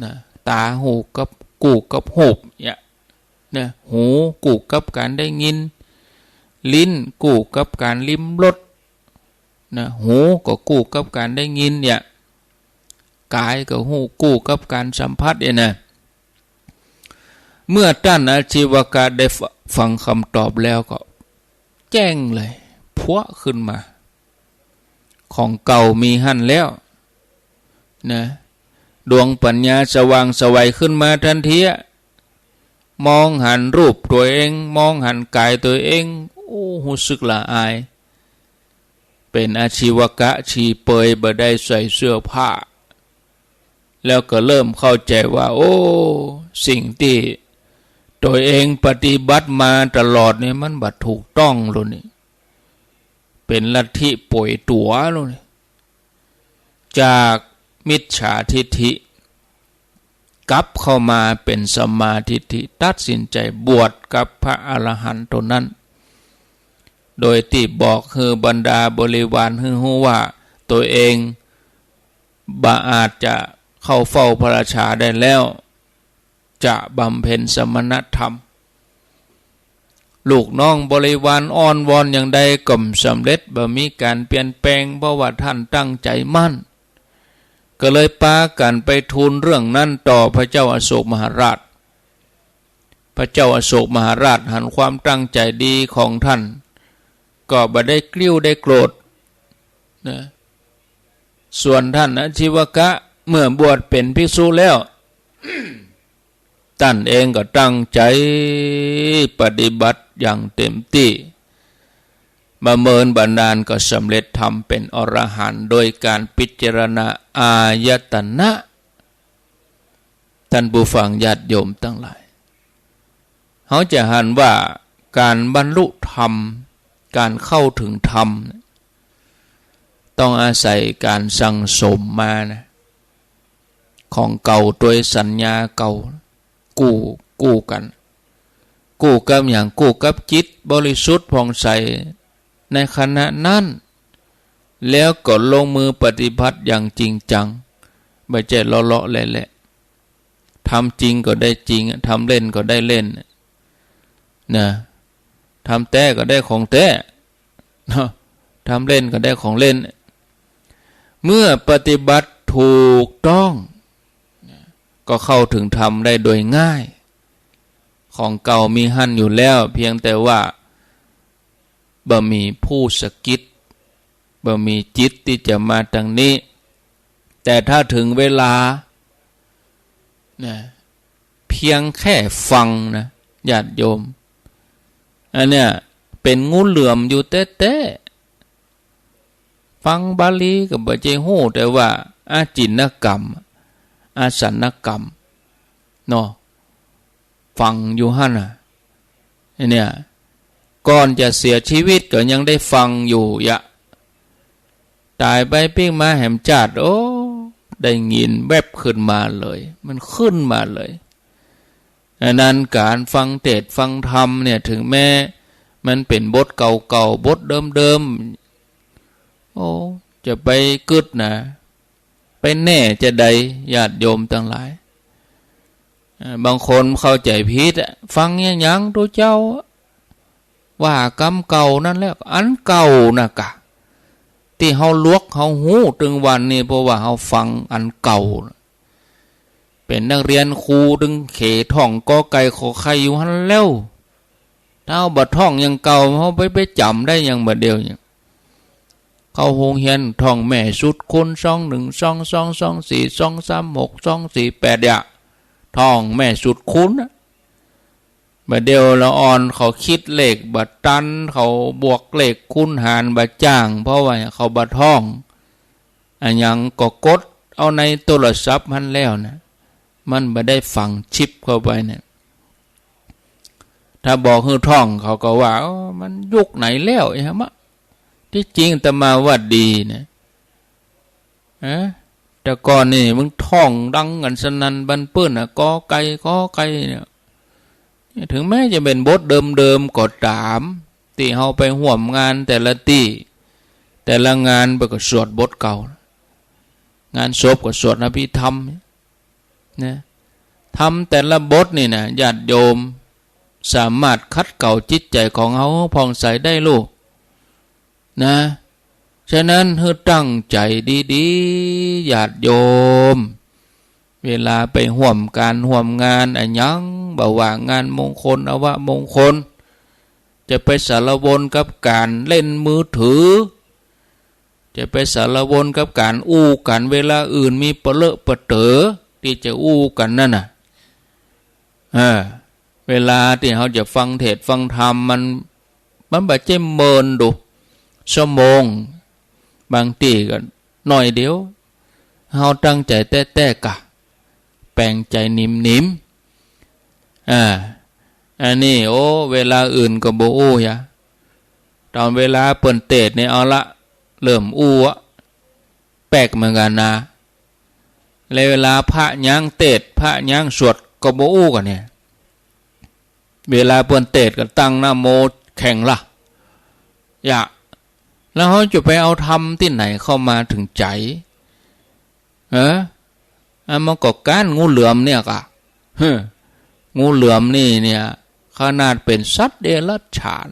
นะ ต๋า ฮู้กับ กู้กับรูปเนี่ย นะ หู กู้กับก๋านได้ยิน ลิ้น กู้กับก๋านลิ้มรส นะ หูก็กู้กับก๋านได้ยินเนี่ย ก๋ายก็ฮู้ กู้กับก๋านสัมผัสเนี่ยนะ เมื่อต้านอาชีวกะได้ฟ- ฟังกำตอบแล้วก็แจ้งเลย พัวขึ้นมา ของเก่ามีหั้นแล้ว นะ ดวงปัญญาสว่างไสวขึ้นมาตันทีอะ มองหันรูปตั๋วเอง มองหันก๋ายตั๋วเอง โอ้ ฮู้สึกละอาย เป๋นอาชีวกะชีเปลือย บ่ได้ใส่เสื้อผ้า แล้วก็เริ่มเข้าใจ๋ว่า โอ้ สิ่งตี้ตั๋วเองปฏิบัติมาตลอดนี่ มันบ่ถูกต้องแล้วนี่ เป๋นลัทธิป่วยตั๋วแล้วนี่ จากมิจฉาทิฏฐิ กลับเข้ามาเป๋นสัมมาทิฏฐิ ตัดสินใจ๋บวชกับพระอรหันต์ตั๋วนั้น โดยตี้บอกหื้อบรรดาบริวารหื้อฮู้ว่า ตั๋วเองบ่อาจจะเข้าเฝ้าพระราชาได้แล้ว จะบำเพ็ญสมณธรรม ลูกน้องบริวารอ้อนวอนอย่างใดก็บ่สำเร็จ บ่มีก๋านเปลี่ยนแปลง เพราะว่าต้านตั้งใจ๋มั่น ก็เลยปากั๋นไปทูลเรื่องนั้นต่อพระเจ้าอโศกมหาราช พระเจ้าอโศกมหาราชหันความตั้งใจ๋ดีของต้าน ก็บ่ได้กริ้วได้โกรธ นะ ส่วนต้านอาชีวกะเมื่อบวชเป๋นภิกษุแล้ว ต้านเองก็ตั้งใจ๋ปฏิบัติอย่างเต๋มตี้ บ่เมินบ่นานก็สำเร็จธรรมเป๋นอรหันต์โดยก๋านพิจารณาอายตนะ ต้านผู้ฟังญาติโยมตังหลาย เฮาจะหันว่าก๋านบรรลุธรรม ก๋านเข้าเถิงธรรม ต้องอาศัยก๋านสั่งสมมานะ ของเก่าตวยสัญญาเก่า กู้ กู้กั๋น กู้กับหยัง กู้กับจิตบริสุทธิ์ผ่องใสในขณะนั้น แล้วก็ลงมือปฏิบัติอย่างจริงจัง บ่ใจ้เลาะๆแหละๆ ทำจริงก็ได้จริงอะ ทำเล่นก็ได้เล่นอะ นะ ทำแต๊ก็ได้ของแต๊ เนาะ ทำเล่นก็ได้ของเล่น เมื่อปฏิบัติถูกต้อง ก็เข้าเถิงธรรมได้โดยง่าย ของเก่ามีหั้นอยู่แล้ว เพียงแต่ว่าบ่มีผู้สะกิด บ่มีจิตตี้จะมาตางนี้ แต่ถ้าเถิงเวลา นะ เพียงแค่ฟังนะ ญาติโยม อันเนี้ยเป๋นงูเหลือมอยู่แต๊ๆ ฟังบาลีก็บ่ใจ้ฮู้ แต่ว่าอาจินกรรม อาสันกรรม เนาะ ฟังอยู่หั้นน่ะ เนี่ย ก่อนจะเสียชีวิตก็ยังได้ฟังอยู่ยะ ต๋ายไปปิ๊กมาแหมจาด โอ้ ได้ยินแวบขึ้นมาเลย มันขึ้นมาเลย อันนั้นก๋านฟังเตสน์ฟังธรรมเนี่ย เถิงแม้มันเป๋นบทเก่าๆ บทเดิมๆ โอ้ จะไปกึ๊ดนะ ไปแน่จะใด ญาติโยมตังหลาย อ่า บางคนเข้าใจ๋ผิดอะ ฟังหยังๆ ตุ๊เจ้า ว่ากำเก่านั้นแหละ อันเก่าน่ะกะ ตี้เฮาหลวกเฮาฮู้ตึงวันนี้ เพราะว่าเฮาฟังอันเก่า เป๋นนักเฮียนครูตึงเขท่องกอไก่ขอไข่อยู่หั้นแล้ว ถ้าเฮาบ่ท่องอย่างเก่า เฮาไป ไปจ๋ำได้หยังบ่าเดี่ยวเนี่ย เข้าโฮงเฮียนท่องแม่สูตรคูณ สองหนึ่งสองสอง สองสี่สองสามหก สองสี่แปด เนี่ย ท่องแม่สูตรคูณน่ะ บ่าเดี่ยวละอ่อนเขากึ๊ดเลขบ่ตัน เขาบวกเลขคูณหารบ่จ้าง เพราะว่าเขาบ่ท่อง อะหยังก็กดเอาในโทรศัพท์หั้นแล้วนะ มันบ่ได้ฝังชิปเข้าไปเนี่ย ถ้าบอกหื้อท่องเขาก็ว่า โอ้ มันยุคไหนแล้ว ไอ้หะมะ ตี้จริงอาตมาว่าดีนะ ฮะ แต่ก่อนนี่มึง ฮ้องดังกั๋นสนั่น บรรเปิ้นน่ะ กอไก่ กอไก่ เนี่ย เถิงแม้จะเป๋นบทเดิมๆ ก็ต๋าม ตี้เฮาไปฮ่วมงานแต่ละตี้ แต่ละงานเปิ้นก็สวดบทเก่า งานศพก็สวดอภิธรรม นะ ธรรมแต่ละบทนี่นะ ญาติโยมสามารถขัดเกลาจิตใจ๋ของเฮาผ่องใสได้ลูก นะ ฉะนั้นหื้อตั้งใจ๋ดีๆ ญาติโยม เวลาไปฮ่วมก๋านฮ่วมงานอะหยัง บ่ว่างานมงคล อวมงคล จะไปสารวนกับก๋านเล่นมือถือ จะไปสารวนกับก๋านอู้กั๋น เวลาอื่นมีปะเลอะปะเต๋อตี้จะอู้กั๋นนั่นน่ะ เออ เวลาตี้เฮาจะฟังเทศน์ฟังธรรมมัน มันบ่ใจ้เมินดู ชั่วโมง บางตี้ก็หน้อยเดียว เฮาตั้งใจ๋แต๊ๆ ก่ะ แป๋งใจ๋นิมๆ อ่า อันนี้ โอ้ เวลาอื่นก็บ่อู้ยะ ต๋อนเวลาเปิ้นเตสน์นี่เอาละ เริ่มอู้อะ แปลกเหมือนกั๋นนะ และเวลาพระย้างเตสน์ พระย้างสวดก็บ่อู้กั๋นเนี่ย เวลาเปิ้นเตสน์ก็ตั้งนะโมแข่งละ ยะ แล้วเฮาจะไปเอาธรรมตี้ไหนเข้ามาเถิงใจ๋ เออ อันมันก็ก้านงูเหลือมเนี่ยก่ะ เฮ้อ งูเหลือมนี่เนี่ย ขนาดเป๋นสัตว์เดรัจฉาน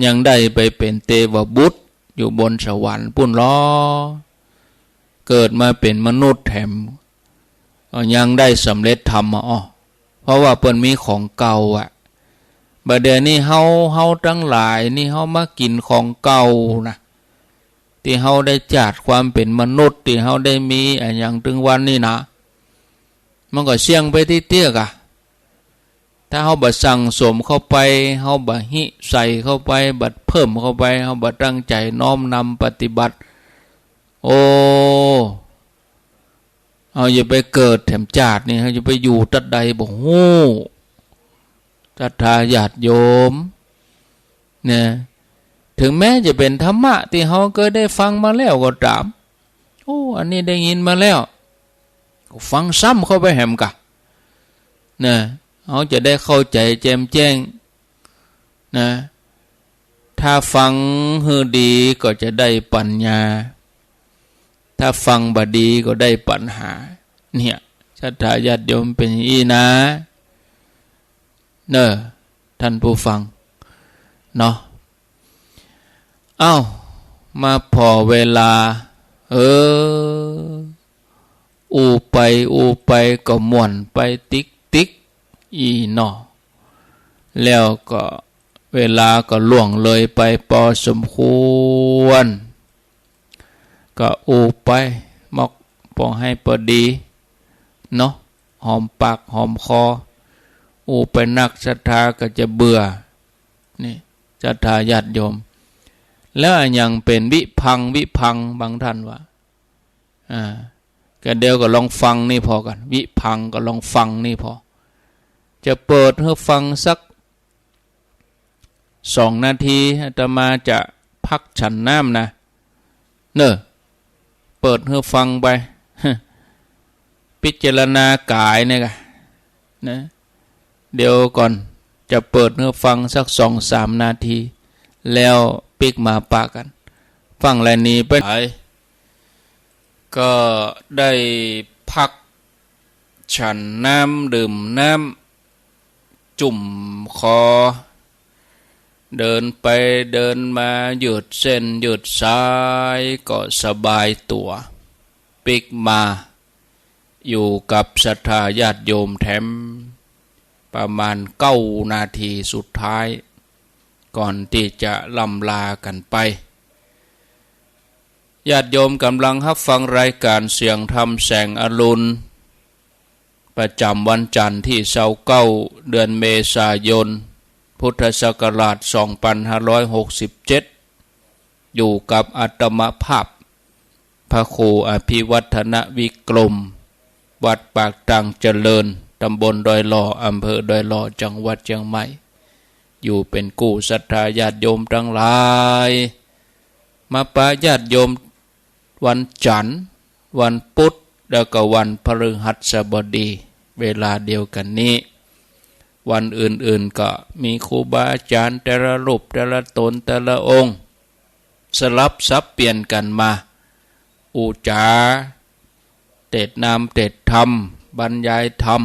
ยังได้ไปเป๋นเตวบุตรอยู่บนสวรรค์ปู้นลอ เกิดมาเป๋นมนุษย์แถม ก็ยังได้สำเร็จธรรมมาอ้อ เพราะว่าเปิ้นมีของเก่าอะ บ่าเดี่ยวนี้เฮา เฮาตังหลายนี่เฮามากิ๋นของเก่านะ ตี้เฮาได้จากความเป๋นมนุษย์ ตี้เฮาได้มีอะหยังตึงวันนี้นะ มันก็เสี่ยงไปตี้เตื้อก่ะ ถ้าเฮาบ่สั่งสมเข้าไป เฮาบ่หิใส่เข้าไป บ่เพิ่มเข้าไป เฮาบ่ตั้งใจ๋น้อมนำปฏิบัติ โอ้ เฮาจะไปเกิดแถมจาตินี่ เฮาจะไปอยู่ตั๊ดใดบ่ฮู้ ศรัทธาญาติโยม เนี่ย เถิงแม้จะเป๋นธรรมะตี้เฮาเกยได้ฟังมาแล้วก็ต๋าม โอ้ อันนี้ได้ยินมาแล้ว ก็ฟังซ้ำเข้าไปแหมก่ะ นะ เฮาจะได้เข้าใจ๋แจ่มแจ้ง นะ ถ้าฟังหื้อดีก็จะได้ปัญญา ถ้าฟังบ่ดีก็ได้ปัญหา เนี่ย ศรัทธาญาติโยมเป๋นอี้นะ เน่อ ท่านผู้ฟัง เนาะ เอ้า มาผ่อเวลา เออ อู้ไปอู้ไปก็ม่วนไปติ๊กๆ อี้เนาะ แล้วก็เวลาก็ล่วงเลยไปปอสมควร ก็อู้ไปมอกปอหื้อปอดีเนาะ หอมปากหอมคอ อู้ไปนักศรัทธาก็จะเบื่อ นี่ ศรัทธาญาติโยม แล้วอะหยังเป๋นวิภังค์ วิภังค์ บางท่านว่า อ่า ก็เดี๋ยวก็ลองฟังนี่ผ่อก่อน วิภังค์ก็ลองฟังนี่ผ่อ จะเปิดหื้อฟังสักสองนาที อาตมาจะพักฉันน้ำนะ เน่อ เปิดหื้อฟังไป พิจารณากายเนี่ยก่ะ นะ เดี๋ยวก่อน จะเปิดหื้อฟังสักสองสามนาที แล้วปิ๊กมาปะกั๋น ฟังแล้วหนีไปไหน ก็ได้พักฉันน้ำดื่มน้ำ จุ่มคอ เดินไปเดินมา ยืดเส้นยืดสาย ก็สบายตั๋ว ปิ๊กมา อยู่กับศรัทธาญาติโยมแถมประมาณเก้านาทีสุดท้าย ก่อนตี้จะล่ำลากั๋นไป ญาติโยมก๋ำลังฮับฟังรายก๋านเสียงธรรมแสงอรุณ ประจ๋ำวันจันทร์ตี้ซาวเก้า เดือนเมษายน พุทธศักราชสองปันห้าร้อยหกสิบเจ็ด อยู่กับอาตมาภาพ พระครูอภิวัฒนวิกรม วัดปากตางเจริญ ตำบลดอยหล่อ อำเภอดอยหล่อ จังหวัดเจียงใหม่ อยู่เป๋นกู้ศรัทธาญาติโยมตังหลาย มาปะญาติโยมวันจันทร์ วันพุธ แล้วก็วันพฤหัสบดี เวลาเดียวกั๋นนี้ วันอื่นๆ ก็มีครูบาอาจ๋ารย์แต่ละรูปแต่ละต๋นแต่ละองค์ สลับสับเปลี่ยนกั๋นมา อู้จ๋า เตศน์นามเตศน์ธรรม บรรยายธรรม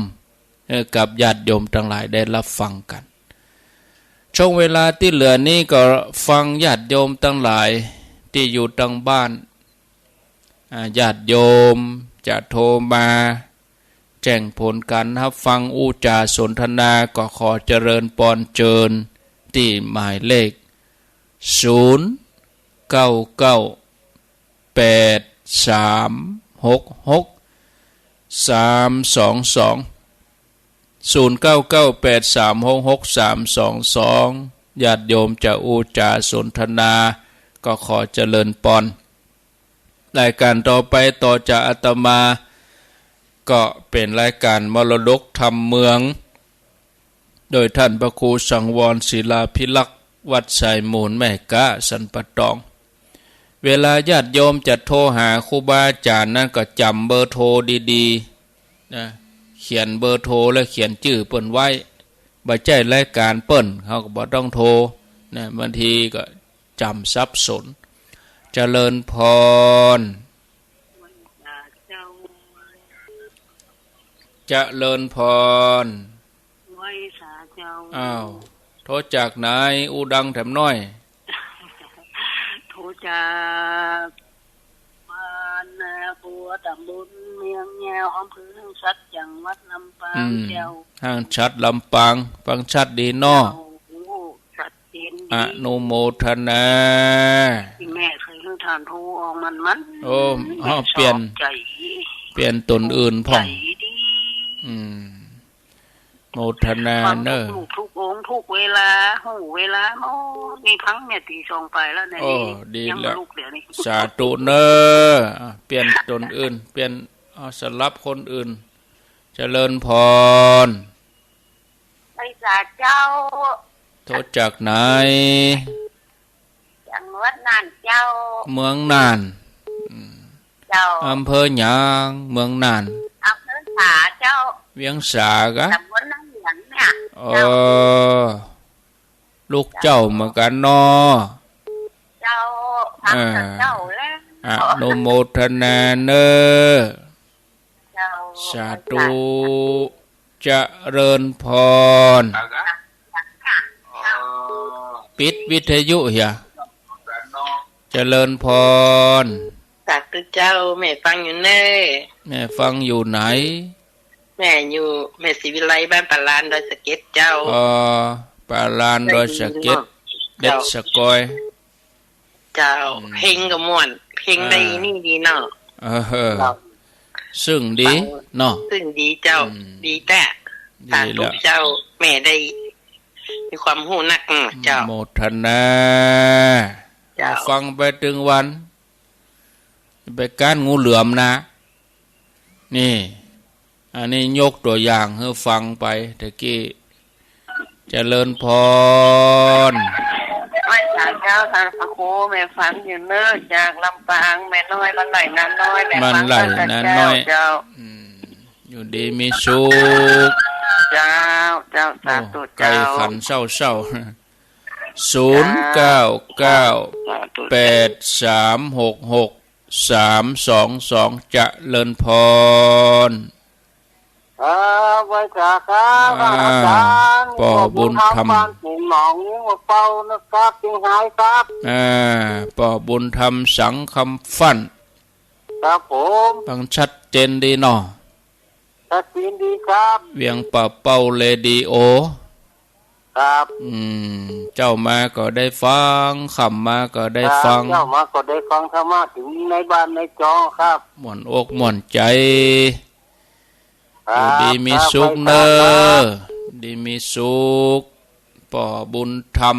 เออ กับญาติโยมตังหลายได้ฮับฟังกั๋น ช่วงเวลาตี้เหลือนี้ก็ฟังญาติโยมตังหลายตี้อยู่ตางบ้าน อ่า ญาติโยมจะโทรมาแจ้งผลก๋านฮับฟังอู้จ๋าสนทนา ก็ขอเจริญปอนเจิญตี้หมายเลข ศูนย์ เก้า เก้า แปด สาม หก หก สาม สอง สอง ศูนย์ เก้า เก้า แปด สาม หก หก สาม สอง สอง ญาติโยมจะอู้จ๋าสนทนา ก็ขอเจริญปอน รายก๋านต่อไปต่อจากอาตมา ก็เป๋นรายก๋านมรดกธรรมเมือง โดยท่านพระครูสังวรศิลาภิรักษ์ วัดสายมูลแม่ก๊า สันป่าตอง เวลาญาติโยมจะโทรหาครูบาอาจ๋ารย์นั้นก็จ๋ำเบอร์โทรดีๆ นะ เขียนเบอร์โทรและเขียนจื้อเปิ้นไว้ บ่ใจ้รายก๋านเปิ้น เฮาก็บ่ต้องโทร นะ บางทีก็จ๋ำสับสน เจริญพร เจริญพร ไหว้สาเจ้า อ้าว โทรจากไหน อู้ดังแถมหน้อย โทรจากบ้านนาบัว ตำบลเมืองแยว อำเภอห้างฉัตร จังหวัดลำปาง อืม เจ้า ห้างฉัตร ลำปาง ฟังชัดดีเนาะ เจ้า โอ้ ชัดเจนดี อนุโมทนา ตี้แม่ใค่หื้อต้านโทรออกมันๆ โอ้ แม่ อ้าว เปลี่ยน ชอบใจ๋ เปลี่ยนต๋นอื่นพ่อง ใจ๋ดี อืม โมทนาเน่อ ฟังทุกรูปทุกองค์ทุกเวลา ฮู้เวลาหมด นี่ฟังแม่ตีสองไปแล้วเนี่ย โอ้ นี่ ดี ยัง แล้ว บ่ลุกเดี๋ยวนี้ สาธุเน่อ อ่ะ เปลี่ยนต๋นอื่น เปลี่ยน เอา สลับคนอื่น เจริญพร ไหว้สาเจ้า โทรจากไหน จังหวัดน่านเจ้า เมืองน่าน อืม เจ้า อำเภอหยัง เมืองน่าน อำเภอสาเจ้า เวียงสากะ ตำบลน้ำเหลืองเนี่ย อ๋อ เจ้า ลูกเจ้าเหมือนกั๋นเนาะ เจ้า ฟัง เออ เจ้าแล้ว อนุโมทนาเน่อ เจ้า สาธุ เจริญพร ปิดวิทยุเหีย เจริญพร สาธุเจ้า แม่ฟังอยู่เน่อ แม่ฟังอยู่ไหน แม่อยู่ แม่ศรีวิไล บ้านป่าลาน ดอยสะเก็ดเจ้า อ๋อ ป่าลาน ดอยสะเก็ด เจ้า เด็ดสะกอย เจ้า อืม เพลงก็ม่วน เพลงได้ อ่า นี่ดีเนาะ เออ เจ้า ซึ่งดี ฟัง เนาะ ซึ่งดีเจ้า อืม ดีแต๊ ดี สาธุ แล้ว เจ้า แม่ได้มีความฮู้นัก อืม เจ้า โมทนา เจ้า ฟังไปตึงวัน ไปก้านงูเหลือมนะ นี่ อันนี้ยกตั๋วอย่างหื้อฟังไปตะกี้ เจริญพร ไหว้สาเจ้า ท่านพระครู แม่ฟังอยู่เน่อ จากลำปาง แม่น้อย บ้านไร่นาน้อย แม่ฟัง บ้านไร่นาน้อย เจ้า อืม อยู่ดีมีสุข เจ้า เจ้า โอ้ สาธุ ไก่ เจ้า ขันเศร้าๆ ศูนย์เก้าเก้า แปดสามหกหก สามสองสอง เจริญพร ครับ ไหว้สาครับ อ่า อาจ๋ารย์ ป้อบุญธรรม ป้อบุญธรรม บ้านปู่หนอง เวียงป่าเป้านะครับ เจียงฮายครับ อ่า ป้อบุญธรรม สังคำฟั่น ครับผม ฟังชัดเจนดีเนาะ ชัดเจนดีครับ เวียงป่าเป้าเรดิโอ ครับ อืม เจ๊ามาก็ได้ฟัง ค่ำมาก็ได้ฟัง ครับ เจ๊ามาก็ได้ฟังธรรมะ เถิงในบ้านในจองครับ ม่วนอกม่วนใจ๋ ครับ อยู่ดีมีสุขเน่อ ครับ ดีมีสุข ป้อบุญธรรม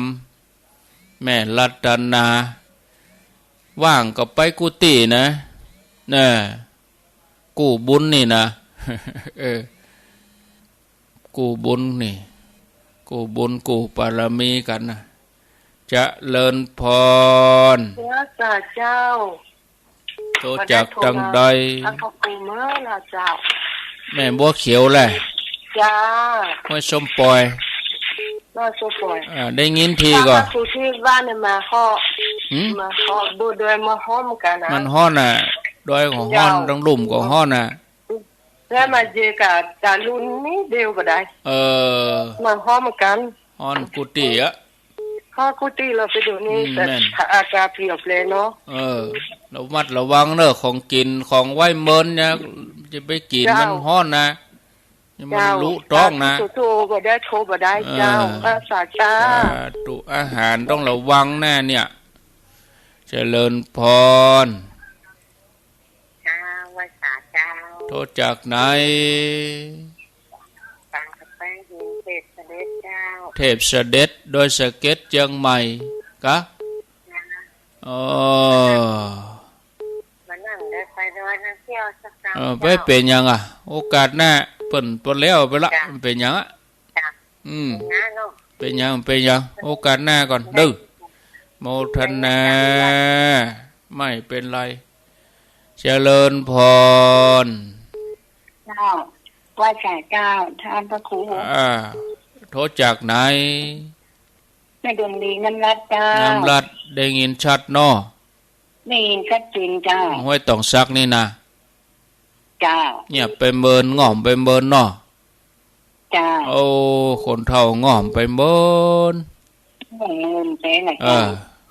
แม่รัตนา ว่างก็ไปกู้ตี้นะ น่ะ กู้บุญนี่นะ เออ กู้บุญนี่ กู้บุญกู้ปารมีกั๋นนะ เจริญพร เจ้า สาเจ้า โทรจากตังใด บ่ได้โทรมา อ้าว ขอบคุณมากนะเจ้า แม่บัวเขียวแหละ เจ้า ห้วยส้มปอย ห้วยส้มปอย อ่า ได้ยินทีก่อ ถ้ามาสู่ที่บ้านเนี่ยมาฮ้อ หืม มาฮ้อ บ่ได้มาฮ้อมกันนะ มันฮ้อนน่ะ ดอยก็ฮ้อน เจ้า ตังลุ่มก็ฮ้อนน่ะ แล้วมาเจอกับตาลุนนี่เดียวบ่ได้ เออ มาฮ้อมกัน ฮ้อนกู้ตี้อะ ฮ้อนกู้ตี้ ลาวไปเดี๋ยวนี้ อืม แต่ แม่น อากาศเปลี่ยนแปลงเนาะ เออ ระมัดระวังเน่อ ของกิ๋น ของไหว้เมินเนี่ย จะไปกิ๋น เจ้า มันฮ้อนนะ มัน เจ้า ลุต๊องนะ สาธุ บ่ได้โทรบ่ได้ เออ เจ้า พระสาเจ้า สาธุ อาหารต้องระวังนะเนี่ย เจริญพร เจ้า ไหว้สาเจ้า โทรจากไหน ฟังกับแป้งยินเทพเสด็จเจ้า เทพเสด็จดอยสะเก็ดเจียงใหม่กะ เจ้า อ๋อ วันนั้นได้ไปดอยนั่นเที่ยวสักครั้ง เออ เจ้า ไปเป๋นหยังอะ โอกาสหน้า เปิ้น เปิ้นแล้วไปละ เจ้า มันเป๋นหยังอะ เจ้า อืม นะเนาะ เป๋นหยัง เป๋นหยัง โอกาสหน้าก่อน เจ้า เด้อ โมทนา ไม่เป๋นไร เจริญพร เจ้า ไหว้สาเจ้า ท่านพระครู อ่า โทรจากไหน แม่ดวงดี น้ำรัตน์เจ้า น้ำรัตน์ ได้ยินชัดเนาะ ได้ยินชัดเจนเจ้า ห้วยตองสักนี่นะ เจ้า เงียบไปเมิน ง่อมไปเมินเนาะ เจ้า โอ้ คนเฒ่าง่อมไปเมิน ง่อมเมินไปนะ เออ เจ้า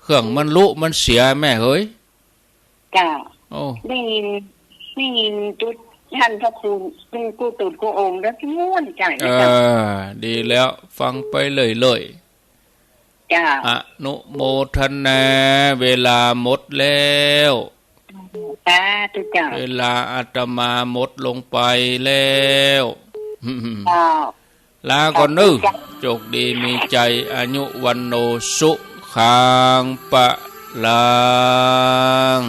เครื่องมันลุมันเสียแม่เหย เจ้า โอ้ ได้ยิน ได้ยินตุ๊ดท่านพระครู เป็นกู้ตุ๊ดกู้องค์แล้วม่วนใจนะเจ้า เออ ดีแล้ว ฟังไปเรื่อยๆ เจ้า อนุโมทนา เวลาหมดแล้ว สาธุเจ้า เวลาอาตมาหมดลงไปแล้ว เจ้า ลาก่อนเน้อ เจ้า โจคดีมีชัย อายุวัณโณ สุขัง พลัง